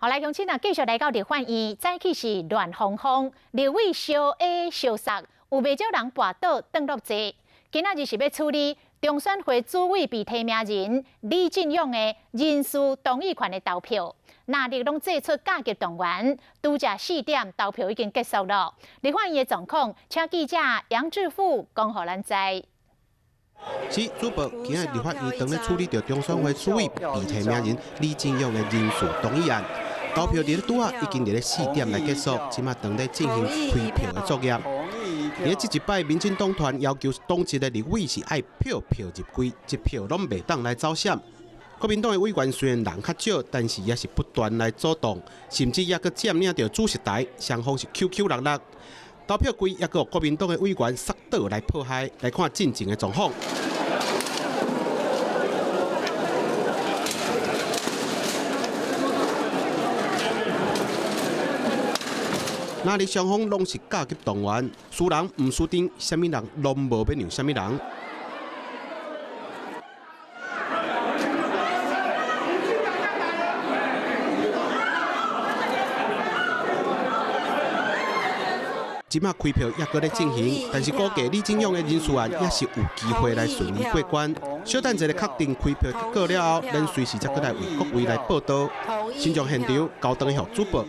好來，鄉親啊，繼續來到立法院，早起是亂哄哄，立委相挨相殺，有袂少人跋倒轉落坐。今仔日是欲處理中選會主委被提名人李進勇的人事同意權的投票，藍綠攏祭出甲級動員，拄才4點投票已經結束了。立法院的狀況，請記者楊志富講予咱知。是主播，今仔日立法院當咧處理著中選會主委被提名人李進勇的人事動議案，投票佇咧拄仔已經佇咧4點來結束，這馬當咧進行開票的作業。佇咧這一擺，民進黨團要求黨籍的立委是愛票票入櫃，一票攏袂當來走閃。國民黨的委員雖然人較少，但是也是不斷來阻擋，甚至猶閣佔領著主席台，雙方是 Q Q 六六。投票櫃猶閣予國民黨的委員摔倒來破壞，來看進前的狀況。藍綠雙方攏是甲級動員，輸人毋輸陣，啥物人攏無欲讓啥物人。這馬開票猶閣咧進行，但是估計李進勇的人事案也是有機會來順利過關。小等一下確定開票結果了後，咱隨時再閣來為各位來報道。新莊現場高登的主播。